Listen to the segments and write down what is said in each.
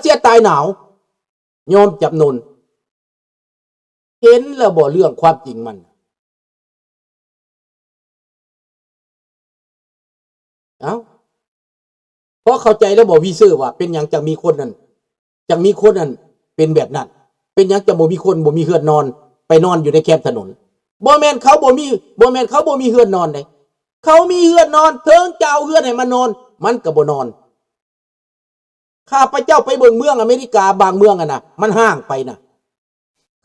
ເສຍຕາຍໜາວ ຍອມຈຳນົນ. ເຫັນແລ້ວບໍ່ເລື່ອງຄວາມຈິງມັນ? ເອົ້າ ພໍເຂົ້າໃຈແລ້ວບໍ່ ວີເຊີ ວ່າເປັນຫຍັງຈັ່ງມີຄົນນັ້ນ ຈັ່ງມີຄົນນັ້ນເປັນແບບນັ້ນ? ເປັນຫຍັງຈັ່ງບໍ່ມີຄົນ ບໍ່ມີເຮືອນນອນ ໄປນອນຢູ່ໃນແຄມຖະໜົນ? ບໍ່ແມ່ນເຂົາບໍ່ມີ ບໍ່ແມ່ນເຂົາບໍ່ມີເຮືອນນອນເດ້ ເຂົາມີເຮືອນນອນ ເຖິງຈະເອົາເຮືອນໃຫ້ມັນນອນ ມັນກໍບໍ່ນອນ. ຂ້າພະເຈົ້າໄປເບິ່ງເມືອງອາເມລິກາບາງເມືອງຫັ້ນນະ ມັນຮ້າງໄປນະ.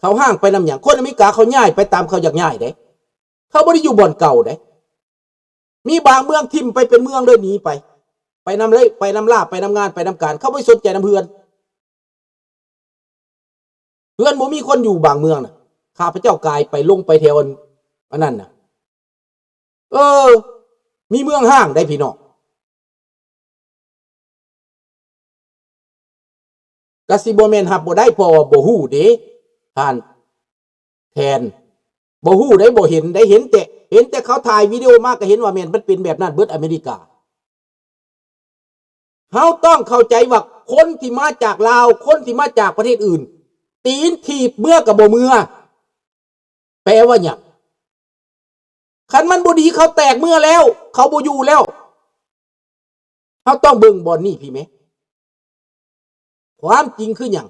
ເຂົາຮ້າງໄປນຳຫຍັງ? ຄົນອາເມລິກາເຂົາຍ້າຍໄປຕາມເຂົາຢາກຍ້າຍເດ້ ເຂົາບໍ່ໄດ້ຢູ່ບ່ອນເກົ່າເດ້. ມີບາງເມືອງຖິ້ມໄປເປັນເມືອງເລີຍ ໜີໄປ ໄປນຳເລີຍ ໄປນຳລາບ ໄປນຳງານ ໄປນຳການ ເຂົາບໍ່ໄດ້ສົນໃຈນຳເຮືອນ. ເຮືອນບໍ່ມີຄົນຢູ່ບາງເມືອງນະ. ຂ້າພະເຈົ້າກາຍໄປ ລົງໄປແຖວອັນ ອັນນັ້ນນະ ເອີ ມີເມືອງຮ້າງໄດ໋ພີ່ນ້ອງ. ກະຊິບໍ່ແມ່ນຮັບບໍ່ໄດ້ ເພາະວ່າບໍ່ຮູ້ເດ້ທ່ານແທນ ບໍ່ຮູ້ໄດ໋ ບໍ່ເຫັນໄດ໋ ເຫັນແຕ່ ເຫັນແຕ່ເຂົາຖ່າຍວິດີໂອມາ ກະເຫັນວ່າແມ່ນມັນເປັນແບບນັ້ນເບິດອາເມລິກາ. ເຮົາຕ້ອງເຂົ້າໃຈວ່າຄົນທີ່ມາຈາກລາວ ຄົນທີ່ມາຈາກປະເທດອື່ນ ຕີນຖີບເມືອກະບໍ່ເມືອ ແປວ່າຫຍັງ? ຄັນມັນບໍ່ດີ ເຂົາແຕກເມືອແລ້ວ ເຂົາບໍ່ຢູ່ແລ້ວ. ເຮົາຕ້ອງເບິ່ງບ່ອນນີ້ພີ້ແມ ຄວາມຈິງຄືຫຍັງ?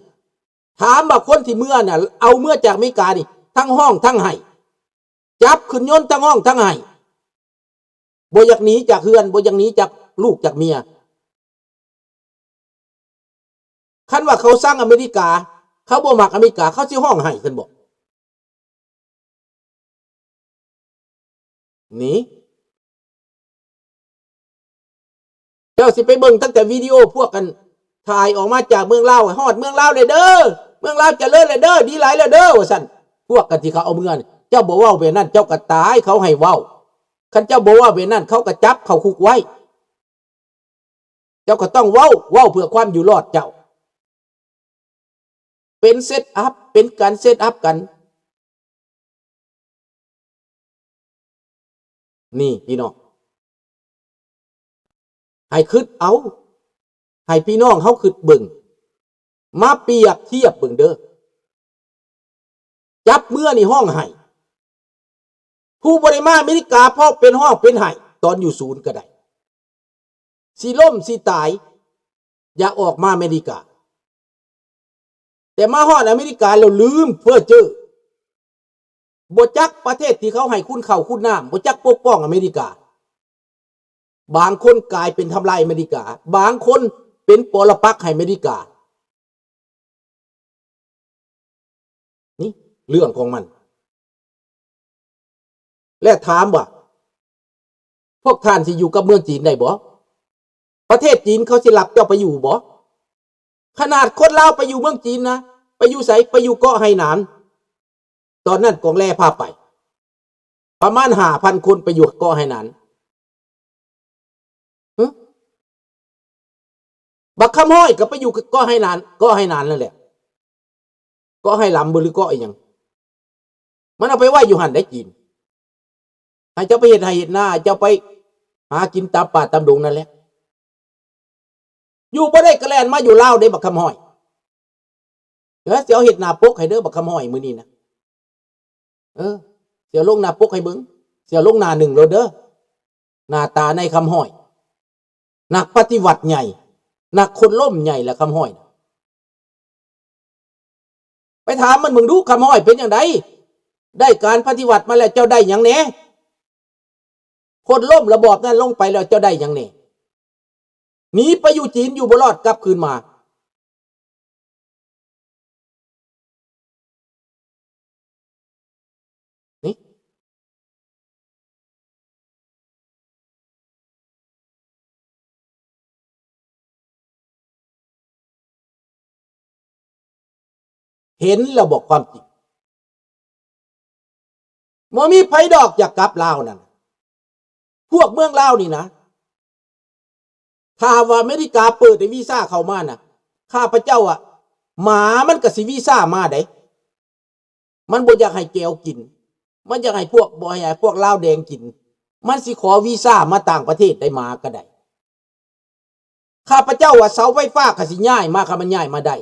ຖາມວ່າຄົນທີ່ເມືອນະ ເອົາເມືອຈາກອາເມລິການີ້ ທັງຮ້ອງທັງໄຫ້ ຈັບຂຶ້ນຍົນ ທັງຮ້ອງທັງໄຫ້ ບໍ່ຢາກໜີຈາກເຮືອນ ບໍ່ຢາກໜີຈາກລູກຈາກເມຍ. ຄັນວ່າເຂົາຊັງອາເມລິກາ ເຂົາບໍ່ມັກອາເມລິກາ ເຂົາຊິຮ້ອງໄຫ້ຊັ້ນບໍ? ນີ້ ເຈົ້າຊິໄປເບິ່ງຕັ້ງແຕ່ວິດີໂອພວກອັນຖ່າຍອອກມາຈາກເມືອງລາວ ຮອດເມືອງລາວແລ້ວເດີ ເມືອງລາວຈະເລີນແລ້ວເດີ ດີຫຼາຍແລ້ວເດີ ວ່າຊັ້ນ. ພວກກັນທີ່ເຂົາເອົາເມືອນີ້ ເຈົ້າບໍ່ເວົ້າແບບນັ້ນ ເຈົ້າກໍຕາຍ ເຂົາໃຫ້ເວົ້າ. ຄັນເຈົ້າບໍ່ເວົ້າແບບນັ້ນ ເຂົາກໍຈັບເຂົ້າຄຸກໄວ້. ເຈົ້າກໍຕ້ອງເວົ້າ ເວົ້າເພື່ອຄວາມຢູ່ລອດເຈົ້າ. ເປັນເຊັດອັບ ເປັນການເຊັດອັບກັນ. ນີ້ພີ່ນ້ອງ ໃຫ້ຄິດເອົາ ໃຫ້ພີ່ນ້ອງເຮົາຄິດເບິ່ງ ມາປຽບທຽບເບິ່ງເດີ. ຈັບເມືອນີ້ຮ້ອງໄຫ້ ຜູ້ບໍ່ໄດ້ມາອາເມລິກາ ເພາະເປັນຮ້ອງເປັນໄຫ້ ຕອນຢູ່ສູນກໍໄດ້ ຊິລົ້ມຊິຕາຍ ຢາກອອກມາອາເມລິກາ ແຕ່ມາຮອດອາເມລິກາແລ້ວລືມເຟີ້ເຈີ ບໍ່ຈັກປະເທດທີ່ເຂົາໃຫ້ຄຸນເຂົ້າຄຸນນ້ຳ ບໍ່ຈັກປົກປ້ອງອາເມລິກາ. ບາງຄົນກາຍເປັນທຳລາຍອາເມລິກາ ບາງຄົນເປັນປໍລະປັກໃຫ້ອາເມລິກາ. ນີ້ເລື່ອງຂອງມັນ. ແລະ ຖາມວ່າ ພວກທ່ານຊິຢູ່ກັບເມືອງຈີນໄດ້ບໍ່? ປະເທດຈີນເຂົາຊິຮັບເຈົ້າໄປຢູ່ບໍ່? ຂະໜາດຄົນລາວໄປຢູ່ເມືອງຈີນນະ ໄປຢູ່ໃສ? ໄປຢູ່ເກາະໄຮ່ໜານ. ຕອນນັ້ນກອງແລພາໄປ ປະມານຫ້າພັນຄົນໄປຢູ່ເກາະໄຮ່ໜານ. ຫຶ? ບັກຄຳຮ້ອຍກໍໄປຢູ່ເກາະໄຮ່ໜານ ເກາະໄຮ່ໜານນັ້ນແຫຼະ ເກາະໄຮ່ລຳບໍ່ ຫຼືເກາະອີ່ຫຍັງ ມັນເອົາໄປໄວ້ຢູ່ຫັ້ນໄດ໋ຈີນ. ໃຫ້ເຈົ້າໄປເຮັດໄຮ່ເຮັດນາ ໃຫ້ເຈົ້າໄປຫາກິນຕາມປ່າຕາມດົງນັ້ນແຫຼະ. ຢູ່ບໍ່ໄດ້ກໍແລ່ນມາຢູ່ລາວເດ້ ບັກຄຳຮ້ອຍ. ເອີ ຊິເອົາເຮັດໜ້າປົກໃຫ້ເດີ ບັກຄຳຮ້ອຍ ມື້ນີ້ນະ. ເອີ ຊິເອົາລົງໜ້າປົກໃຫ້ເບິ່ງ ຊິເອົາລົງໜ້າໜຶ່ງໂລດເດີ. ໜ້າຕານາຍຄຳຮ້ອຍ ນັກປະຕິວັດໃຫຍ່ ນັກໂຄ່ນລົ້ມໃຫຍ່ລະຄຳຮ້ອຍ. ໄປຖາມມັນເບິ່ງດູ ຄຳຮ້ອຍເປັນຈັ່ງໃດ? ໄດ້ການປະຕິວັດມາແລ້ວ ເຈົ້າໄດ້ຫຍັງແດ່? ໂຄ່ນລົ້ມລະບອບນັ້ນລົງໄປແລ້ວ ເຈົ້າໄດ້ຫຍັງແດ່? ໜີໄປຢູ່ຈີນ ຢູ່ບໍ່ລອດ ກັບຄືນມາ. ນີ້ ເຫັນແລ້ວບອກຄວາມຈິງ ບໍ່ມີໃຜດອກຢາກກັບລາວນັ້ນ. ພວກເມືອງລາວນີ້ນະ ຖ້າວ່າອາເມລິກາເປີດໃຫ້ວີຊາເຂົ້າມານະ ຂ້າພະເຈົ້າອະ ໝາມັນກະຊິວີຊາມາໄດ໋. ມັນບໍ່ຢາກໃຫ້ແກວກິນ ມັນຢາກໃຫ້ພວກ ບໍ່ໃຫ້ພວກລາວແດງກິນ ມັນຊິຂໍວີຊາມາຕ່າງປະເທດໄດ້ ໝາກະໄດ້. ຂ້າພະເຈົ້າວ່າເສົາໄຟຟ້າກໍຊິຍ້າຍມາ ຄັນມັນຍ້າຍມາໄດ້.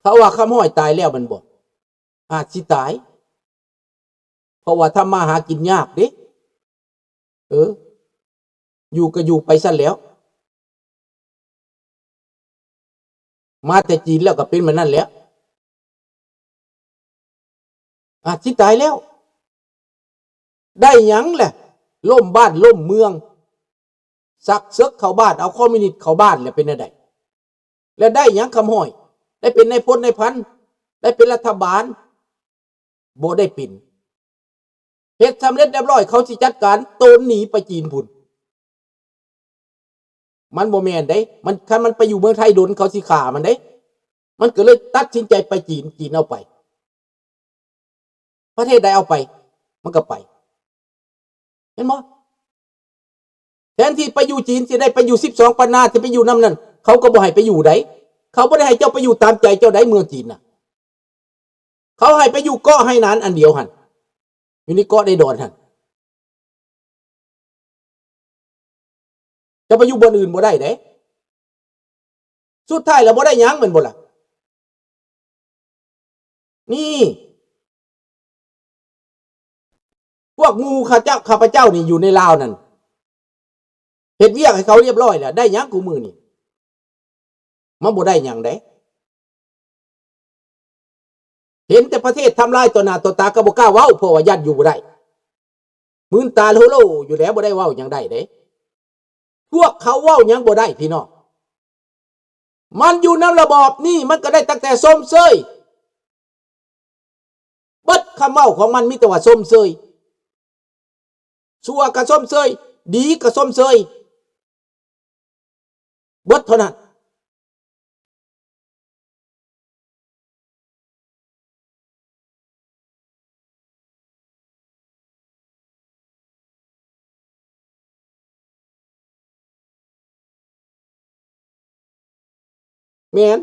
ເຂົາວ່າຄຳຮ້ອຍຕາຍແລ້ວແມ່ນບໍ່? ອາດຊິຕາຍ ເພາະວ່າທຳມາຫາກິນຍາກເດ້. ເອີ ຢູ່ກໍຢູ່ໄປຊັ້ນແຫຼ້ວ. ມາແຕ່ຈີນແລ້ວກໍເປັນແບບນັ້ນແຫຼະ. ອາດຊິຕາຍແລ້ວ. ໄດ້ຫຍັງແຫຼະ? ລົ້ມບ້ານລົ້ມເມືອງ, ຊັກເສິກເຂົ້າບ້ານ, ເອົາຄອມມິວນິດເຂົ້າບ້ານ ແລ້ວເປັນແນວໃດ? ແລ້ວໄດ້ຫຍັງຄຳຮ້ອຍ? ໄດ້ເປັນນາຍພົນນາຍພັນ? ໄດ້ເປັນລັດຖະບານ? ບໍ່ໄດ້ເປັນ. ເຮັດສຳເລັດຮຽບຮ້ອຍ ເຂົາຊິຈັດການໂຕນໜີໄປຈີນພຸ້ນ. ມັນບໍ່ແມ່ນເດ້ ມັນ ຄັນມັນໄປຢູ່ເມືອງໄທດົນ ເຂົາຊິຂ້າມັນເດ້. ມັນກໍເລີຍຕັດສິນໃຈໄປຈີນ ຈີນເອົາໄປ. ປະເທດໃດເອົາໄປ ມັນກໍໄປ. ເຫັນບໍ່? ແທນທີ່ໄປຢູ່ຈີນ ຊິໄດ້ໄປຢູ່ສິບສອງປັນນາ ຊິໄປຢູ່ນຳນັ້ນ ເຂົາກໍບໍ່ໃຫ້ໄປຢູ່ໃດ. ເຂົາບໍ່ໄດ້ໃຫ້ເຈົ້າໄປຢູ່ຕາມໃຈເຈົ້າໃດ ເມືອງຈີນນະ. ເຂົາໃຫ້ໄປຢູ່ເກາະໄຮ່ນານອັນດຽວຫັ້ນ ຢູ່ໃນເກາະໃນດອນຫັ້ນ. ຈະໄປຢູ່ບ່ອນອື່ນບໍ່ໄດ້ເດ້. ສຸດທ້າຍແລ້ວບໍ່ໄດ້ຫຍັງແມ່ນບໍ່ລະ? ນີ້ ພວກໝູ່ຂ້າເຈົ້າ ຂ້າພະເຈົ້ານີ້ຢູ່ໃນລາວນັ້ນ ເຮັດວຽກໃຫ້ເຂົາຮຽບຮ້ອຍແລ້ວ ໄດ້ຫຍັງຄູ່ມື້ນີ້? ມັນບໍ່ໄດ້ຫຍັງເດ້. ເຫັນແຕ່ປະເທດທຳລາຍຕໍ່ໜ້າຕໍ່ຕາກໍບໍ່ກ້າເວົ້າ ເພາະວ່າຢ້ານຢູ່ບໍ່ໄດ້. ມືນຕາໂລໂລຢູ່ແລ້ວ ບໍ່ໄດ້ເວົ້າຫຍັງໄດ້ເດ້. ພວກເຂົາເວົ້າຫຍັງບໍ່ໄດ້ພີ່ນ້ອງ. ມັນຢູ່ນຳລະບອບນີ້ ມັນກໍໄດ້ຕັ້ງແຕ່ຊົມເຊີຍ. ເບິດຄຳເວົ້າຂອງມັນມີແຕ່ວ່າຊົມເຊີຍ. ຊົ່ວກໍຊົມເຊີຍ, ດີກໍຊົມເຊີຍ. ເບິດເທົ່ານັ້ນ. ແມ່ນ.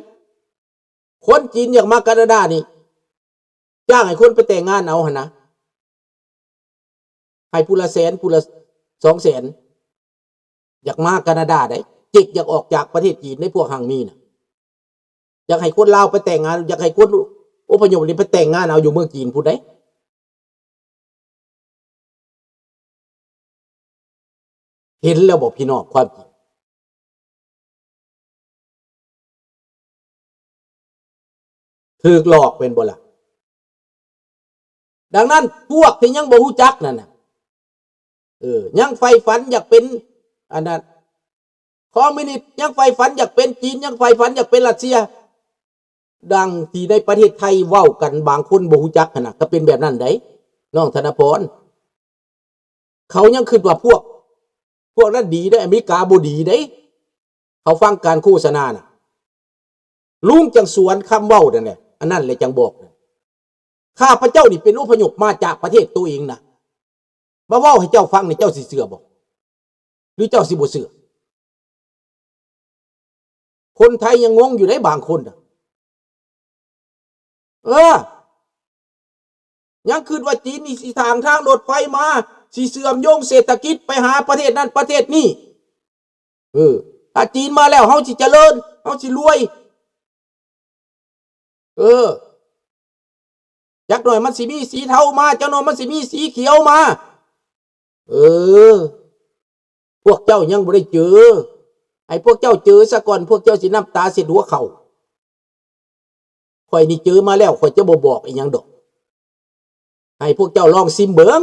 ຄົນຈີນຢາກມາການາດານີ້ ຈ້າງໃຫ້ຄົນໄປແຕ່ງງານເອົາຫັ້ນນະ. ໃຫ້ຜູ້ລະແສນ ຜູ້ລະສອງແສນ ຢາກມາການາດາໄດ໋. ເຈັກຢາກອອກຈາກປະເທດຈີນໃດ໋ ພວກຮັ່ງມີນະ. ຢາກໃຫ້ຄົນລາວໄປແຕ່ງງານ ຢາກໃຫ້ຄົນອົບພະຍົບນີ້ໄປແຕ່ງງານເອົາຢູ່ເມືອງຈີນພຸ້ນໄດ໋. ເຫັນແລ້ວບໍ່ພີ່ນ້ອງ ຄວາມຈິງ? ຖືກຫຼອກແມ່ນບໍ່ລະ? ດັ່ງນັ້ນ ພວກທີ່ຍັງບໍ່ຮູ້ຈັກນັ້ນນະ ເອີ ຍັງໃຝ່ຝັນຢາກເປັນ ອັນນັ້ນ ຄອມມິວນິດ, ຍັງໃຝ່ຝັນຢາກເປັນຈີນ, ຍັງໃຝ່ຝັນຢາກເປັນຣັດເຊຍ. ດັ່ງທີ່ໃນປະເທດໄທເວົ້າກັນ ບາງຄົນບໍ່ຮູ້ຈັກຫັ້ນນະ ກໍເປັນແບບນັ້ນໃດ໋ ນ້ອງທະນະພອນ. ເຂົາຍັງຄິດວ່າພວກ ພວກນັ້ນດີເດ້, ອາເມລິກາບໍ່ດີເດ້. ເຂົາຟັງການໂຄສະນານະ. ລຸງຈັ່ງສວນຄຳເວົ້ານັ້ນແຫຼະ, ອັນນັ້ນແຫຼະຈັ່ງບອກ. ຂ້າພະເຈົ້ານີ້ເປັນອົບພະຍົບມາຈາກປະເທດໂຕເອງນະ. ມາເວົ້າໃຫ້ເຈົ້າຟັງນີ້ ເຈົ້າຊິເຊື່ອບໍ່? ຫຼືເຈົ້າຊິບໍ່ເຊື່ອ? ຄົນໄທຍັງງົງຢູ່ເດ້ບາງຄົນນະ. ເອີ ຍັງຄິດວ່າຈີນນີ້ຊິສ້າງທາງລົດໄຟມາ, ຊິເຊື່ອມໂຍງເສດຖະກິດໄປຫາປະເທດນັ້ນປະເທດນີ້. ເອີ ຖ້າຈີນມາແລ້ວ ເຮົາຊິຈະເລີນ, ເຮົາຊິລວຍ. ເອີ ຈັກໜ້ອຍມັນຊິມີສີເທົາມາ, ຈັກໜ້ອຍມັນຊິມີສີຂຽວມາ. ເອີ ພວກເຈົ້າຍັງບໍ່ໄດ້ເຈີ, ໃຫ້ພວກເຈົ້າເຈີສາກ່ອນ, ພວກເຈົ້າຊິນ້ຳຕາເຊັດຫົວເຂົ່າ. ຂ້ອຍນີ້ເຈີມາແລ້ວ, ຂ້ອຍຈະບໍ່ບອກອີ່ຫຍັງດອກ. ໃຫ້ພວກເຈົ້າລອງຊິມເບິ່ງ.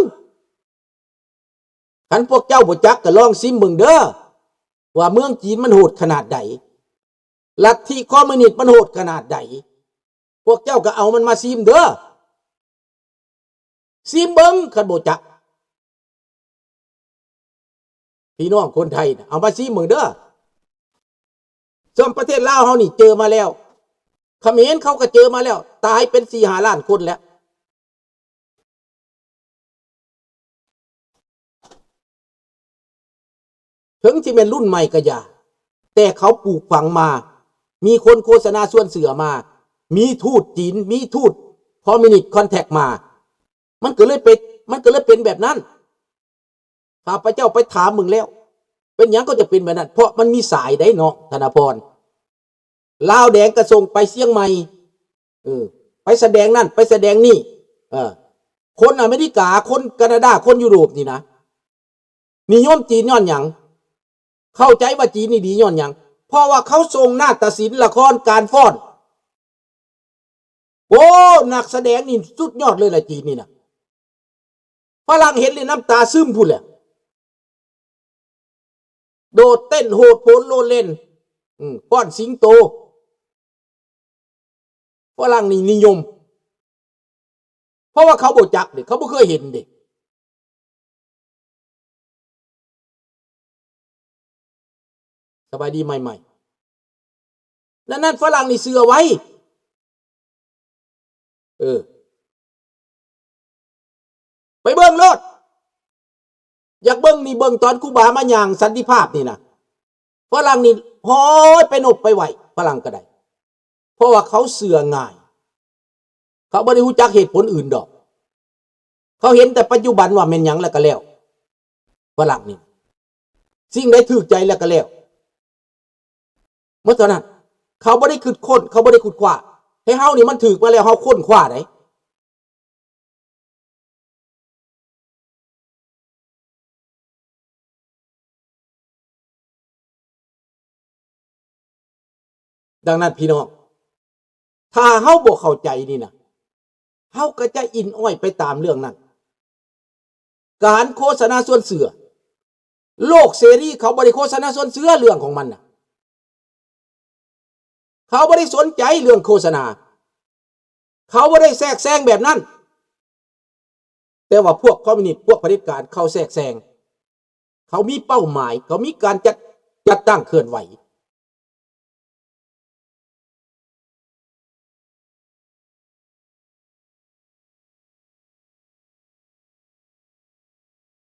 ຄັນພວກເຈົ້າບໍ່ຈັກກໍລອງຊິມເບິ່ງເດີ້ ວ່າເມືອງຈີນມັນໂຫດຂະໜາດໃດ, ລັດທິຄອມມິວນິດມັນໂຫດຂະໜາດໃດ. ພວກເຈົ້າກໍເອົາມັນມາຊິມເດີ້. ຊິມເບິ່ງ ຄັນບໍ່ຈັກ. ພີ່ນ້ອງຄົນໄທນະ ເອົາມາຊີມເບິ່ງເດີ້. ສ່ວນປະເທດລາວເຮົານີ້ເຈີມາແລ້ວ, ຂະເໝນເຂົາກໍເຈີມາແລ້ວ, ຕາຍເປັນສີ່ຫ້າລ້ານຄົນແລ້ວ. ເຖິງຊິແມ່ນລຸ້ນໃໝ່ກໍຢ່າ, ແຕ່ເຂົາປູກຝັງມາ, ມີຄົນໂຄສະນາຊວນເຊື່ອມາ, ມີທູດຈີນ, ມີທູດຄອມມິວນິດຄອນແທັກມາ, ມັນກໍເລີຍເປັນ, ມັນກໍເລີຍເປັນແບບນັ້ນ. ຂ້າພະເຈົ້າໄປຖາມເບິ່ງແລ້ວ, ເປັນຫຍັງກໍຈະເປັນແບບນັ້ນ? ເພາະມັນມີສາຍໄດ໋ເນາະ ທະນາພອນ. ລາວແດງກໍສົ່ງໄປຊຽງໃໝ່ ເອີ ໄປສະແດງນັ້ນ ໄປສະແດງນີ້ ເອີ ຄົນອາເມລິກາ ຄົນການາດາ ຄົນຢູໂຣບນີ້ນະ ນິຍົມຈີນຍ້ອນຫຍັງ? ເຂົ້າໃຈວ່າຈີນນີ້ດີຍ້ອນຫຍັງ? ເພາະວ່າເຂົາສົ່ງນາດຕະສິນ ລະຄອນ ການຟ້ອນ. ໂອ້ ນັກສະແດງນີ້ສຸດຍອດເລີຍລະ ຈີນນີ້ນະ. ຝຣັ່ງເຫັນແລ້ວນ້ຳຕາຊຶມພຸ້ນແຫຼະ. ໂດດເຕັ້ນໂຫດໂຜນໂລດເລ່ນ ອືມ ຟ້ອນສິງໂຕ. ຝຣັ່ງນີ້ນິຍົມ ເພາະວ່າເຂົາບໍ່ຈັກເດ້ ເຂົາບໍ່ເຄີຍເຫັນເດ້. ສະບາຍດີໃໝ່ໆ ນັ້ນໆ ຝຣັ່ງນີ້ເຊື່ອໄວ້ ເອີ ໄປເບິ່ງໂລດ. ຢາກເບິ່ງນີ້ເບິ່ງຕອນຄູບາມາຍ່າງສັນຕິພາບນີ້ນະ. ຝຣັ່ງນີ້ ໂອ້ຍ ໄປນົບໄປໄຫວ້ຝຣັ່ງກໍໄດ້ ເພາະວ່າເຂົາເຊື່ອງ່າຍ. ເຂົາບໍ່ໄດ້ຮູ້ຈັກເຫດຜົນອື່ນດອກ. ເຂົາເຫັນແຕ່ປັດຈຸບັນວ່າແມ່ນຫຍັງແລ້ວກໍແລ້ວ. ຝຣັ່ງນີ້ ສິ່ງໃດຖືກໃຈແລ້ວກໍແລ້ວ. ໝົດເທົ່ານັ້ນ. ເຂົາບໍ່ໄດ້ຄິດຄົ້ນ ເຂົາບໍ່ໄດ້ຂຸດຄວ້າ. ແຕ່ເຮົານີ້ມັນຖືກມາແລ້ວ ເຮົາຄົ້ນຄວ້າໄດ໋. ດັ່ງນັ້ນພີ່ນ້ອງ ຖ້າເຮົາບໍ່ເຂົ້າໃຈນີ້ນະ ເຮົາກໍຈະອິນອ້ອຍໄປຕາມເລື່ອງນັ້ນ. ການໂຄສະນາຊວນເຊື່ອ ໂລກເສລີເຂົາບໍ່ໄດ້ໂຄສະນາຊວນເຊື່ອເລື່ອງຂອງມັນນະ. ເຂົາບໍ່ໄດ້ສົນໃຈເລື່ອງໂຄສະນາ ເຂົາບໍ່ໄດ້ແຊກແຊງແບບນັ້ນ. ແຕ່ວ່າພວກຄອມມິວນິດ ພວກຜະເດັດການ ເຂົາແຊກແຊງ. ເຂົາມີເປົ້າໝາຍ ເຂົາມີການຈັດ ຈັດຕັ້ງເຄື່ອນໄຫວ.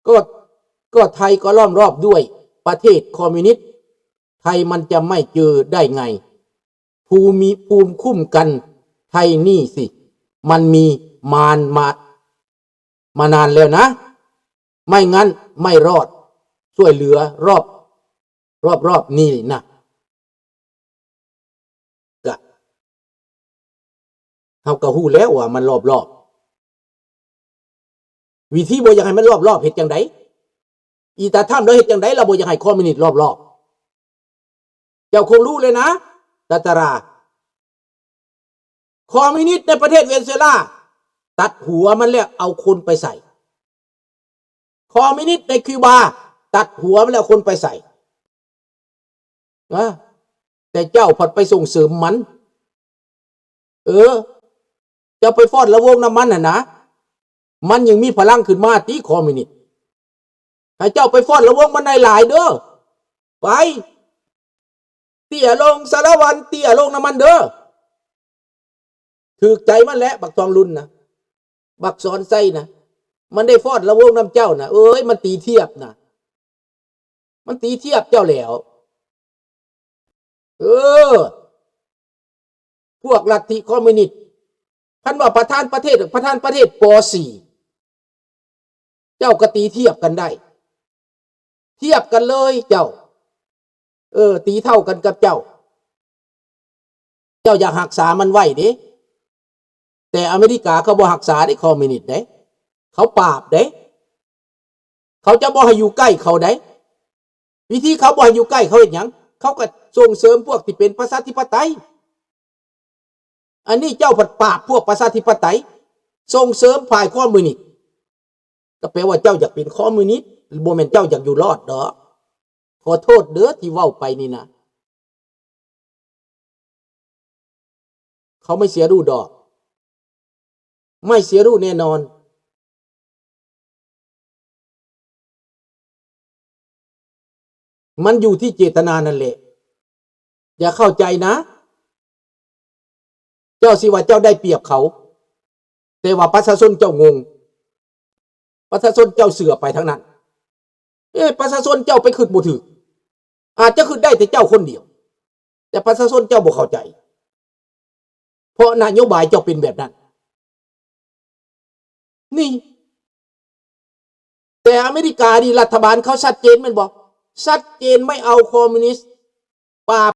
ກໍ ກໍໄທກໍລ້ອມລອບດ້ວຍປະເທດຄອມມິວນິດ ໄທມັນຈະໄມ່ເຈີໄດ້ໄງ? ພູມີ ພູມຄຸ້ມກັນໄທນີ້ຊິ ມັນມີມານມາ ມານານແລ້ວນະ ໄມ່ງັ້ນໄມ່ລອດ ຊ່ວຍເຫຼືອລອບ ລອບໆນີ້ນະ. ກະ ເຮົາກໍຮູ້ແລ້ວວ່າມັນລອບໆ. ວິທີບໍ່ຢາກໃຫ້ມັນລອບໆ ເຮັດຈັ່ງໃດ? ອີຕາທຳລາວເຮັດຈັ່ງໃດ ລາວບໍ່ຢາກໃຫ້ຄອມມິວນິດລອບໆ? ເຈົ້າຄົງຮູ້ແລ້ວນະ ຕາຕາລາ. ຄອມມິວນິດໃນປະເທດເວເນຊູເອລາ ຕັດຫົວມັນແລ້ວເອົາຄົນໄປໃສ່. ຄອມມິວນິດໃນຄິວບາ ຕັດຫົວມັນແລ້ວເອົາຄົນໄປໃສ່. ນະ ແຕ່ເຈົ້າພັດໄປສົ່ງເສີມມັນ. ເອີ ເຈົ້າໄປຟ້ອນລະວົງນຳມັນຫັ້ນນະ ມັນຍັງມີພະລັງຂຶ້ນມາຕິ ຄອມມິວນິດ. ໃຫ້ເຈົ້າໄປຟ້ອນລະວົງມັນໃຫ້ຫຼາຍເດີ. ໄປ ເຕ້ຍລົງ ສາລະວັນ ເຕ້ຍລົງນຳມັນເດີ. ຖືກໃຈມັນແຫຼະ ບັກທອງລຸນນະ ບັກສອນໄຊນະ ມັນໄດ້ຟ້ອນລະວົງນຳເຈົ້ານະ. ເອີຍ ມັນຕີທຽບນະ ມັນຕີທຽບເຈົ້າແລ້ວ. ເອີ ພວກລັດທິຄອມມິວນິດ ຄັນວ່າປະທານປະເທດ ປະທານປະເທດປໍສີ ເຈົ້າກໍຕີທຽບກັນໄດ້ ທຽບກັນເລີຍເຈົ້າ. ເອີ ຕີເທົ່າກັນກັບເຈົ້າ. ເຈົ້າຢາກຮັກສາມັນໄວ້ເດ້ ແຕ່ອາເມລິກາເຂົາບໍ່ຮັກສາເດ້ ຄອມມິວນິດເດ້ ເຂົາປາບເດ້. ເຂົາຈະບໍ່ໃຫ້ຢູ່ໃກ້ເຂົາໃດ໋. ວິທີເຂົາບໍ່ໃຫ້ຢູ່ໃກ້ ເຂົາເຮັດຫຍັງ? ເຂົາກໍສົ່ງເສີມພວກທີ່ເປັນປະຊາທິປະໄຕ. ອັນນີ້ເຈົ້າພັດປາບພວກປະຊາທິປະໄຕ ສົ່ງເສີມຝ່າຍຄອມມິວນິດ ກໍແປວ່າເຈົ້າຢາກເປັນຄອມມິວນິດ ບໍ່ແມ່ນເຈົ້າຢາກຢູ່ລອດດອກ. ຂໍໂທດເດີທີ່ເວົ້າໄປນີ້ນະ. ເຂົາໄມ່ເສຍຮູ້ດອກ ໄມ່ເສຍຮູ້ແນ່ນອນ. ມັນຢູ່ທີ່ເຈດຕະນານັ້ນແຫຼະ. ຢ່າເຂົ້າໃຈນະ ເຈົ້າຊິວ່າເຈົ້າໄດ້ປຽບເຂົາ ແຕ່ວ່າປະຊາຊົນເຈົ້າງົງ ປະຊາຊົນເຈົ້າເຊື່ອໄປທາງນັ້ນ. ເອ ປະຊາຊົນເຈົ້າໄປຄິດບໍ່ຖືກ ອາດຈະຄິດໄດ້ແຕ່ເຈົ້າຄົນດຽວ ແຕ່ປະຊາຊົນເຈົ້າບໍ່ເຂົ້າໃຈ ເພາະນະໂຍບາຍເຈົ້າເປັນແບບນັ້ນ. ນີ້ ແຕ່ອາເມລິການີ້ລັດຖະບານເຂົາຊັດເຈນແມ່ນບໍ່? ຊັດເຈນ ໄມ່ເອົາຄອມມິວນິດ ປາບ